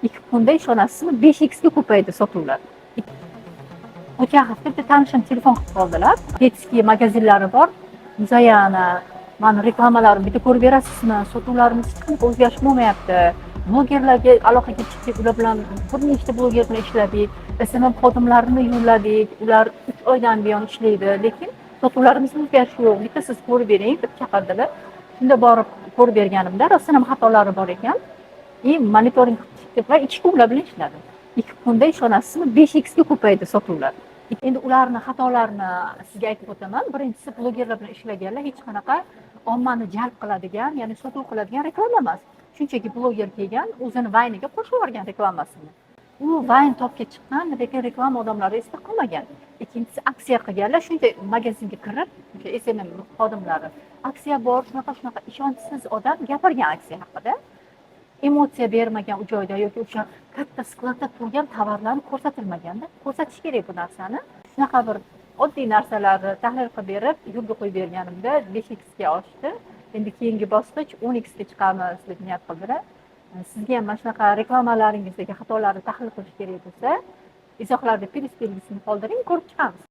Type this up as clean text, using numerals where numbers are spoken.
2 kunda, ishonasizmi, 5 ga ko'paydi sotuvlar. O'tgan hafta bitta tanishim telefon qilib qoldilar. Детский magazinlari bor. "Muzayana, mani reklamalarimni bitta ko'rib berasizmi? Sotuvlarimiz hech qanaqa o'zgarish bo'lmayapti. Blogerlarga aloqaga chiqdik, ular bilan, bir nechta bloger bilan ishladik, SMM xodimlarini yo'lladik, ular 3 oydan buyon ishlaydi, lekin sotuvlarimizda o'zgarish yo'q, bitta siz ko'rib bering", deb chaqirdilar. Shunda borib ko'rib berganimda, rostdan ham xatolari bor ekan. И monitoring qilib chiqdik va 2 kun ular bilan ishladim. 2 kunda, ishonasizmi, 5 ga ko'paydi sotuvlar. Endi ularni xatolarini sizga aytib o'taman. Birinchisi, blogerlar bilan ishlaganlar hech qanaqa ommani jalb qiladigan, ya'ni sotuv qiladigan reklama emas. Shunchaki bloger kelgan, o'zini vayniga qo'shib yuborgan reklamasini. U vayn topga chiqqan, lekin reklama odamlari esda qolmagan. Ikkinchisi, aksiya qilganlar. Shuncha magazinga kirib, o'sha SMM xodimlari aksiya bor, shunaqa shunaqa, ishonchsiz odam gapirgan aksiya haqida, emotsiya bermagan u joyda yoki o'sha katta skladda turgan tovarlarni ko'rsatilmaganda. Ko'rsatish kerak bu narsani. Shunaqa bir oddiy narsalarni tahlil qilib berib, yo'lga qo'yib berganimda 5 ga oshdi. Endi keyingi bosqich 10 ga chiqamiz deb niyat qildilar. Sizga ham mana shunaqa reklamalaringizdagi xatolarni tahlil qilish kerak bo'lsa, izohlarda plyus belgisini qoldiring, ko'rib chiqamiz.